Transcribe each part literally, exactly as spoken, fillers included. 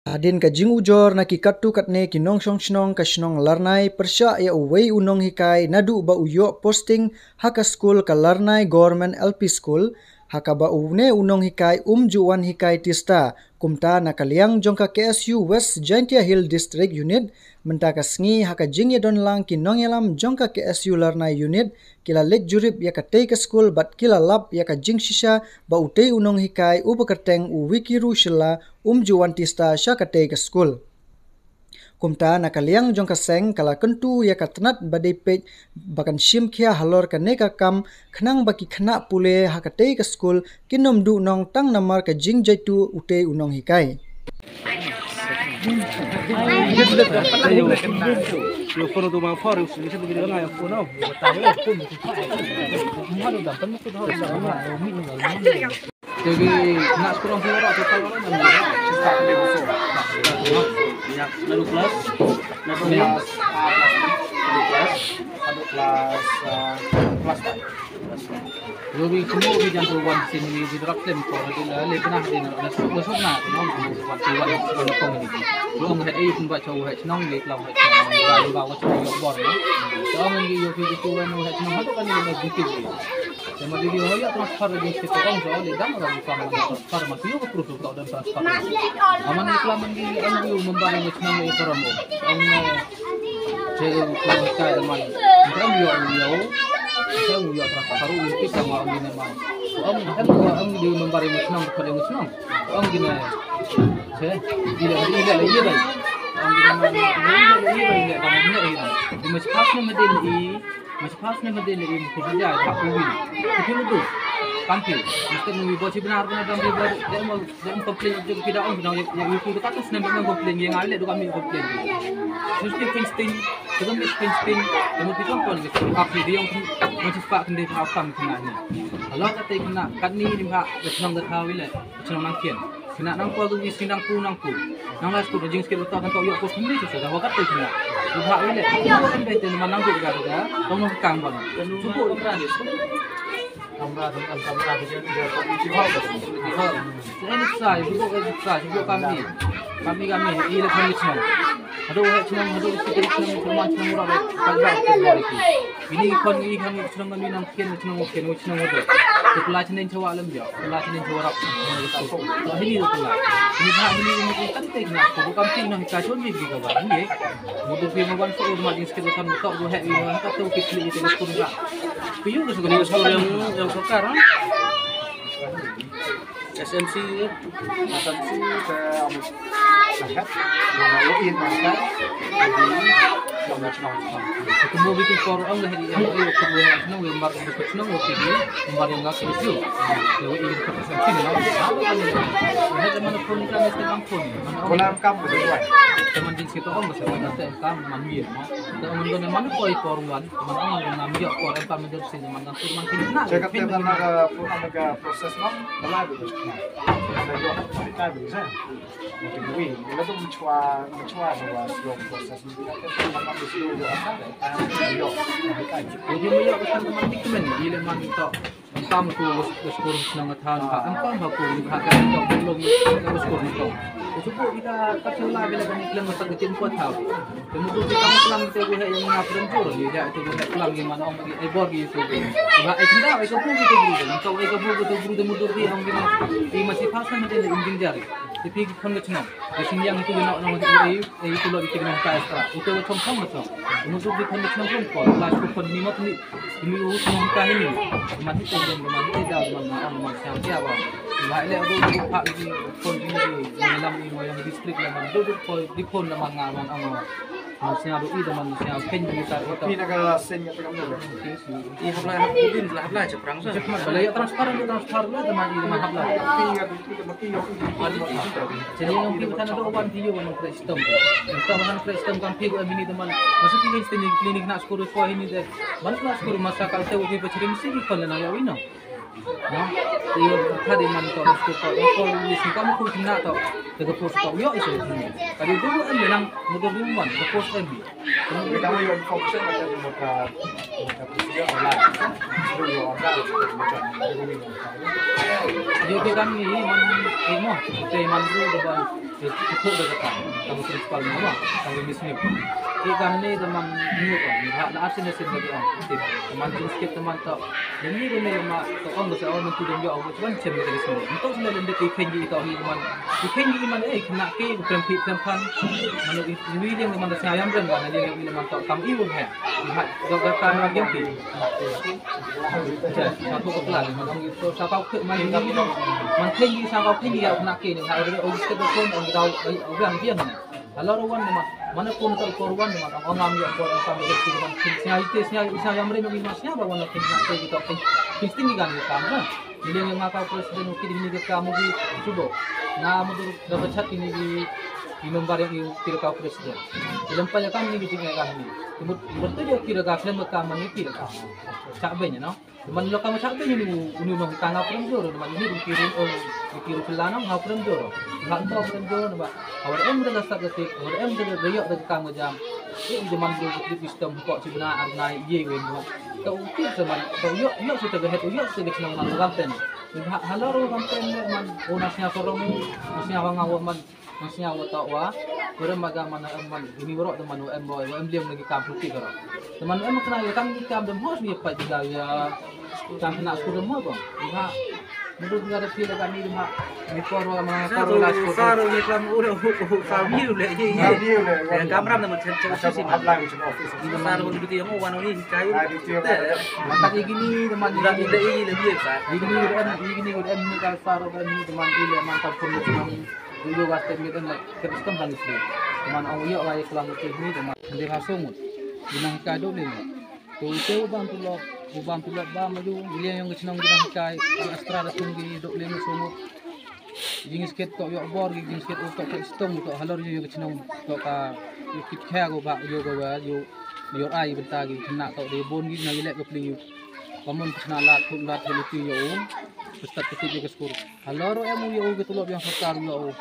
Hadien ka jingujor na ki katto katne ki nongshong shnong ka shnong Larnai pyrshah ïa uwei u nonghikai naduh ba u ïoh posting ha ka skul ka Larnai Government L P School, ha kaba une u nonghikai um ju wan hikai tista. Kumta na ka liang jong ka K S U West Jaintia Hill District Unit, mynta ka sngi ha ka jingïadon lang ki nongïalam jong ka K S U Larnai Unit, ki la leit jurip ïa katei ka skul bad ki la lap ïa ka jingshisha ba utei u nonghikai uba kyrteng u Wikiru Shylla um ju wan tista sha katei ka skul. Kumta na ka liang jong ka seng ka la kyntu ïa ka tnat ba dei peit ba kan shim khia halor kane ka kam, khnang ba ki khynnah pule ha katei ka skul kin ym duh nong tang namar ka jingjaituh utei u nonghikai. Jadi nak sekolah pun orang tu tak orang. Naduh kelas, naduh kelas, naduh kelas, naduh kelas, ah, kelas five. Lo bi semua bi jan tu wan sini bi drop lem ko di la le pernah di na na su su na no wan tu wan su na ko ni. Lo ngat ai pun ba chau hai chnong le klau hai chnong ba ba wa chau yo bor no. Ko ngi yo ki tu wan hai chnong ha tu kan ni na bukit. Sama di di hoya transfer di situ orang so di dang orang bukan transfer masih yo proof kau dan transfer. Aman iklan di ang yo membayar chnong e korom. Ang Saya kurang percaya teman. Orang dia dia. Saya dia terasa baru mungkin sama orang ini mah. Orang kan orang dia membari musnang kepada musnang. Orang gini. Saya tidak tidak lagi dah. Orang gini mah tidak lagi dah. Tidak kamu tidak ini. Di masih pas nama dia ni. Masih pas nama dia ni. Mesti dia tak kuwi. Tapi lu tu. Kanti. Mesti nunggu bocah benar benar dan dia baru dia mau Dang complain je ki da ong dang ïa ïa ïa ki da ka snem dang complain ïa nga le du ka mi complain. Sus ki Finstin, ka dang mi Finstin, ka mu pi tong kon ki ka ki di ong ki mu ci spa kan de ka kam ki na ni. Alo ka te ki na kat ni ni ha da chnong da thaw ile, chnong nang kien. Ki na nang ko du wi si nang pu nang pu. Nang la sku da jing skit da ta kan to ïa ko sum ni sa da wa kat te ki na. Du ha ile, ko kan be te ma nang du ga da, dong nang kang ban. Su ko. Kamra, kamra, kamra, kamra, kamra, kamra. Sa ïa ni sa, ïa sibuk, ïa sibuk, sibuk kami. Kami, kami, ïa le kami chnong. Haduh ïa chnong, haduh ïa chnong, chnong, chnong, chnong, chnong, chnong. Ini kon, ini kami chnong kami nang kien, chnong, kien, chnong, haduh. Tu pela chnong chawa lem jauh, pela chnong chawa rap. Tu ini tu pela. Ini bah, ini, ini, ini, kan te kena, tu bukan ti nang kacau ni di kawan, ni. Mutu pi mawan tu, rumah jenis kita kan, tu, tu, hai, ini, kan, tu, kita, kita, kita, Piu ke sekolah yang yang sokar, ha? S M C, S M C ke Amat. Yang lain mereka jadi yang macam. Ketemu bikin kor ang lah yang yang ketemu yang senang yang bar yang senang waktu ini, yang bar yang nggak serius. Yang ini ke S M C ni lah. Apa kan ini? Ada mana pun kan ada pun. Kolam kam betul. Teman jenis kita orang bersama kita kam mandi ya. Teman mana mana koi korban. Teman orang yang ngambil kor entah menjadi sini mana. Check up test na ka, na ka process no, bala bi. Na ka yo, ka bi sa. Na ka wi, na tu mchwa, mchwa ba slow process. Na ka slow yo asa, yo, ka bi kai. Yo, yo, yo, ka man tik men, ile man to. Tam tu was kurus na ngatan ha. Tam ha ku ha ka to belum was kurus to. Subuh kita ka chula bila ka ni klang ka tin ko tau. Kemudian kita klang kita buat yang ngap dan jor ni dia itu buat klang yang mana orang bagi ai bor gitu. Ba ai tinda ai ka bu gitu gitu. Kau ai ka bu gitu gitu mudur di orang gini. Di masih pas kan dia injin jari. Tapi kon ka chnong. Di sini yang itu nak nak ai ai itu lo di kena ka extra. Itu chong chong macam. Mudur di kon ka chnong kon ko. Last kon ni mat ni. Ini u chnong ka ini. Mati tu dan mati dah mana orang macam siapa. Ba ile tu pak ini kon ini dalam ini yang distrik dalam tu tu di kon dalam ngam ang. Masih ada i dalam siapa pen kita kita. Ini nak sing kita kamu. I hap lai hap budin lah hap lai ceprang sa. Bala ya transfer lu transfer lu teman i teman hap lai. Jadi yang kita nak doa wan tiu wan kristom. Kristom kan kristom kan pi gua mini teman. Masuk di klinik nak skuru ko ini deh. Ban kena skuru masa kal te ubi pachrim si di kon na ya wino. Na, iyo tadi man to skuru to ko ni si kam ku kena to. Te ko to yo isu. Kali dulu en nang mudah dulu man ko ni. Mereka mau yang fokus pada mereka mereka pun online. Dulu orang macam. Yo ke kami man imo te man tu depan. Te te ko da ka, ka principal mo, ka Miss New. Te ka ne da man ni ko ni ha la asin asin da ki ong. Te man jingskit da man to. Da ni ko ne ma to ong da sa ong tu dong yo ong ban chem da ki sini. To sini da ki khen gi to ni man. Ki khen gi man eh kena ke krem pi krem pan. Man i wi liang da man da sa yam ren ba na liang wi man to kam i wi ha. Ni ha do ka kam ram yang pi. Sa to ko plan man ong to sa ka ke man ni man khen gi sa ka khen gi ya kena ke ni ha ong skit da ko ong da ong yang yang. Halor wan ma, mana pun ka por wan ma, ang ngam ya por ang kam ya ti man, kin sia ite sia sia yam re mi ma sia ba wan kin na te kita kin, kin sting kan ni kam na. Ni leng nga ka president ki ni ka kam gi subo. Na mu dur da bachat ni gi ni member yang ki ka president. Lem pa ya kam ni gi jing ya kam ni. Mut mut tu yo ki ka sem ka man ni ki ka. Sa ben no. Man lo ka ma chak te ni uni no ka nga prem jor man ni ru ki ru o ki ru pila no nga prem jor. Nga to prem jor ba. Awar em de la sak te awar em de la yok de ka ma jam. E de man ru ki system ko chi bna ar nai ye we no. To u ki se man to yo yo se te het yo se de chnong man ram ten. Ha lo ru ram ten man o na snya ko ro mu snya wa nga wa man. Nang sñiaw wa toh wa, kurim ba ga man em man, ini warok da man wa em boy, wa em liang lagi kam putih karo. Da man em kena ya kam ni kam da mos ni pat da ya, kam kena skur da mos bang. Ni ha, menurut ga da pil ga ni da ha, ni kor wa mana kor la skur. Sar ni kam ura hu hu kam ni le ye ye. Ya kam ram da man chen chen sisi man. Ni da sar wa duty yang wan ni kai. Mata igi ni da man igi ni le ye sa. Igi ni da em, igi ni da em ni ka sar wa ni da man ile man kam pun ni. Yu yu ga te mi den la ke stom ban sli. Man ong yu wa ye klang ke mi de man de ha so mut. Binang ka do le. To te u ban tu lo, u ban tu lo ba ma yu, ile yong ke chnong binang kai, al astra da tung gi do le so mut. Jing sket to yo bor gi jing sket u to ke stom to halor yu ke chnong to ka yu kit kha go ba yu go wa yu yu ai benta gi na to de bon gi na ile ke pli yu. Ba mon chna la tu la tu ti yo. Pustat ke ti ke skur. Halor em u yo ke tu lo biang sorkar yo.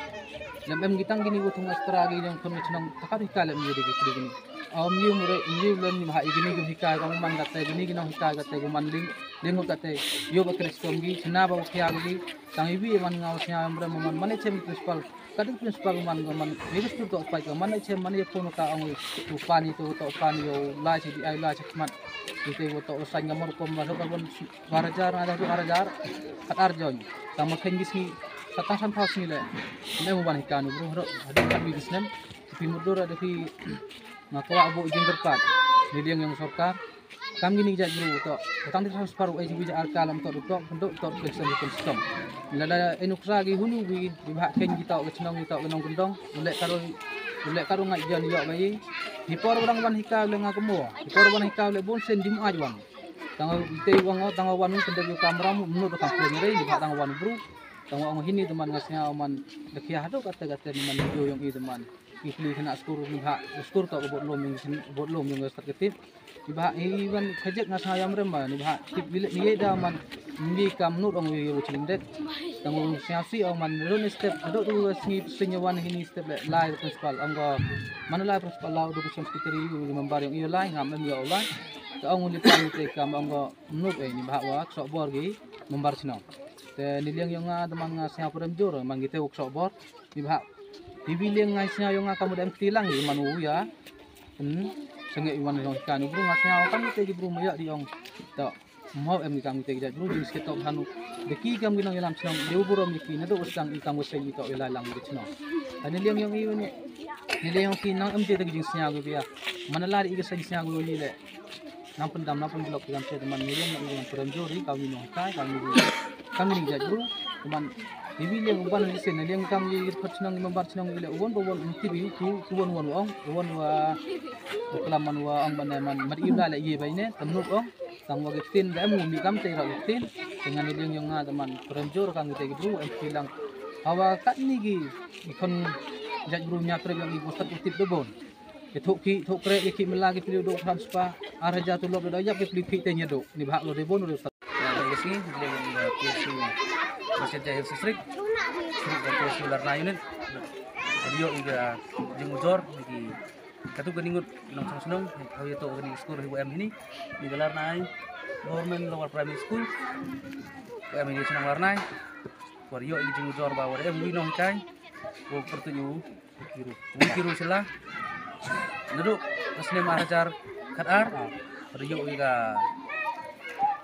Lem em gitang gini u thung astra gi jong thung chnong takat hika lem ye de gi kli gini. Am yu mure yu len ni ha igini gi hika ga man ga te gini gi nong hika ga te gu man ling ling ga te yo ba kres kom gi chna ba u khia gi tang iwi man ngau sia am rem man mane chem principal. Ka ding principal man ga man ye skur to pai ga man chem man ye phone ka ang u pani to to pani yo la chi di ai la chi mat. Ite wo to sain ga mor kom ba so ka bon. Bar hajar, nga dah tu bar hajar, kat arjon. Tang ma khen gis ni, kat tang san thas ni le. Ne mu ban hikan bro, hro, hadi kat mi gis nem. Pi mudur ada pi nga kwa abu jing gerpat. Ni liang yang sorkar. Kam gini jat bro to. Tang di transfer ai jiwi ja arka lam to to to to ke sen ke sen. Lada enukra gi hunu gi di bha khen gi to ke chnong gi to ke nong kendong. Ulek karo ulek karo ngai jan yo bai. Di por orang ban hika le nga kemo. Di por ban hika le bon sen dim ajwan. Tang ite wang tang wan kun de kamera mu mnu kam pun re ni tang wan bru. Tang wang hini teman ngasnya man de kia hado kata kata ni man yo yong i teman. Ikli kena skur ni ha skur to bot lom yong sin bot lom yong sat ketip. Ni ba i ban kajek ngasnya yam rem ba ni ba tip bilik ni da man ni kam nut ong yo chim det. Tang wang sia si ong man ron step hado tu sngi sinyawan hini step le lai principal ong go. Mana lai principal lau do kusem sekretari yo member yong i lai ngam em yo lai. Ka ong ni pan te kam ong go. Mnut eh ni bahak wa ksok bor gi member chnong. Te ni liang yong nga teman nga sñiaw pyrem jur man gi te u ksok bor ni bahak. Ti bi liang nga sñiaw yong nga ka mut em kti lang gi man u ya. Hmm. Senge i wan yong ka ni bru nga sñiaw kan te gi bru ma ya di ong. To mau em gi kam te gi jat bru jing ske tok hanu. De ki kam gi nong yalam chnong de u bru mi ki na do u sang i kam u seng i to i lai lang gi chnong. Ani liang yong i ni. Ni liang yong ki nang em te gi jing sñiaw gi bia. Mana la di i gi seng sñiaw gi le. Nang pyndam nang pynblok ki gamte teman meriam nang iwan pyrem jor ri kami nong hikai kami ri kami ri jat bru teman iwi liang uban ri sen liang kami ri phat chnong member chnong ile uwan ba wan inti bi tu tu wan wan ong uwan wa klam man wa ong ban man mat iu la le ye bai ne tamnuk ong tang wa giftin da em mi gamte ra giftin dengan liang yong nga teman pyrem jor kami te bru em kilang hawa kat ni gi ikon jat bru nya pyrem yong ibu sat utip dobon. Ki thuk ki thuk krek ki ki mela ki pli duk transfer ar hajar tu lop da yap ki pli ki te nya duk ni bahak lo de bon ru. Ya ba ki sngi ki pli ki pli ki masjid jahil sisrik sisrik dan ki sisrik larna unit. Dia iga jingujor ki katu ka ningut nong sang senong kau ya to ni school hi em ini ni galar nai government lower primary school em ini senong larnai. War yo i jingujor ba war em wi nong kai. Ko pyrtuit u Wiki Ru Shylla. Naduh ka snem ar hajar khat ar, ïoh ïa ka,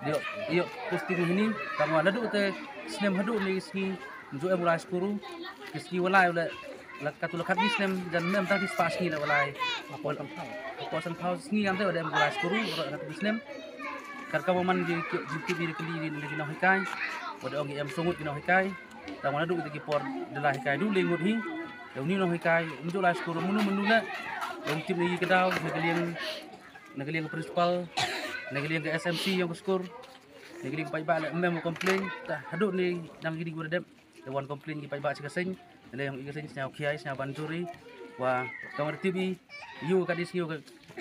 ïoh, ïoh posting hini. Tangwa naduh te snem haduh ni sngi, ju em u lai skul ruh. Ki sngi walai u leh, la katto la khatwi snem, jan mem tang ki spah sngi la walai. Hapoh sanphew sngi kam te u leh em u lai skul ruh, katto ki snem. Kat kaba man ki, ki, ki, ki, ki, ki nonghikai. Wat ong ki em sngewngut ki nonghikai. Tangwa naduh kita ki por da la hikai du le ngut hi. Te uni u nonghikai um ju lai skul mynno mynno leh. Te um tip na ki ka daw na ka liang, na ka liang ka principal, na ka liang ka S M C yong ka skul, na ka liang ka paidbah leh mem u complain. Te haduh ni dang kini ki ba dep. Te wan complain ki paidbah sha ka seng. Te leh yong i ka seng sñiaw khiai sñiaw ban juri. Wa tangwa da tip i ïoh ka dis ïoh ka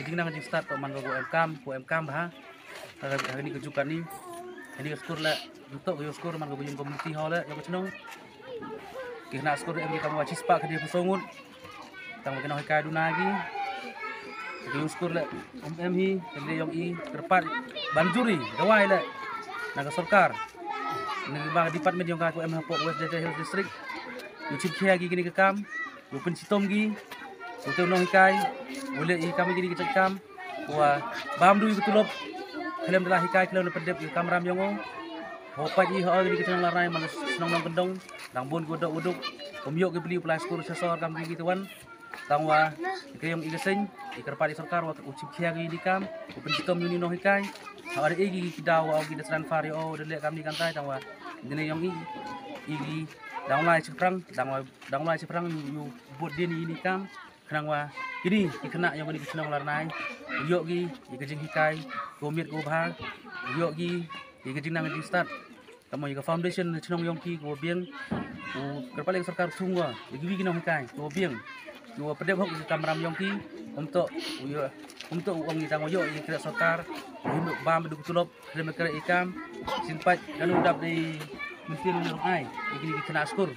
jingnang jingstad ko man ko em kam, ko em kam bha. Ha kani ka juk kani, kani ka skul leh, ntok ka skul man ko yung community hall leh, yung ka chnong. Ki khynnah skul em ki tangwa chispah kani ka sngewngut. Tangwa ki nonghikai duna ki. Ki yung skul leh, um em hi, kani yung i kyrpad ban juri dawai leh na ka sorkar, na ka department yong ka ko em hapoh West Jaintia Hills District. Ïoh chip khia ki kini ka kam. Ïoh pynshitom ki, ïoh te u nonghikai u leh i kam kini ki jait kam. Wa bam du i ka tulop, khlem da la hikai, khlem da pyndep i ka kamram yong o. Ho pat i ho kini ki chnong Larnai man shnong Nongkyndong, dang bun ki wadok waduk, ym ïoh ki bli u lai skul sha sor kam ki ki te wan. Tangwa i ka yong i ka seng i kyrpad i sorkar wa u chip khia ki ni kam, u pynshitom ïa uni u nonghikai. Ha ar e ki ki daw wa ki da transfer ïa o da leh kam ni kam tai. Tangwa dine yong i, i ki dang lai shaphrang, dang lai dang lai shaphrang ïoh, ïoh bud din i ni kam. Khnang wa kini ki khynnah yong kini ki chnong Larnai ïoh ki ïa ka jinghikai ko miet ko bha, ïoh ki ïa ka jingnang jingstad. Tangwa ïa ka foundation chnong yong ki ko biang. U kyrpad ïa ka sorkar sngewbha ïa kiwi ki nonghikai ko biang, ïa wa pyndep hok ïa ka kamram yong ki. Ym toh u ïa, ym toh u ong ïa tangwa ïoh ïa ka sorkar, u him bam du ka tulop. Khlem da kyrpad i kam, sien pat kano dap dei mynta u ïa rong ai ïa kini ki khynnah skul.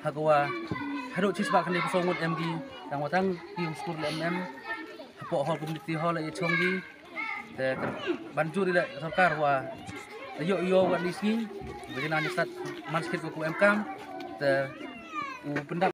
Ha ka wa haduh chispah khyndai phew saw ngut em ki, tangwa tang ki yung skul leh em em. Hapoh hall, community hall leh ïa chong ki. Te ban jur ïa ka sorkar wa da ïoh ïoh wat ni sngi ba jana ni sat man skit ko em kam. Te u pyndap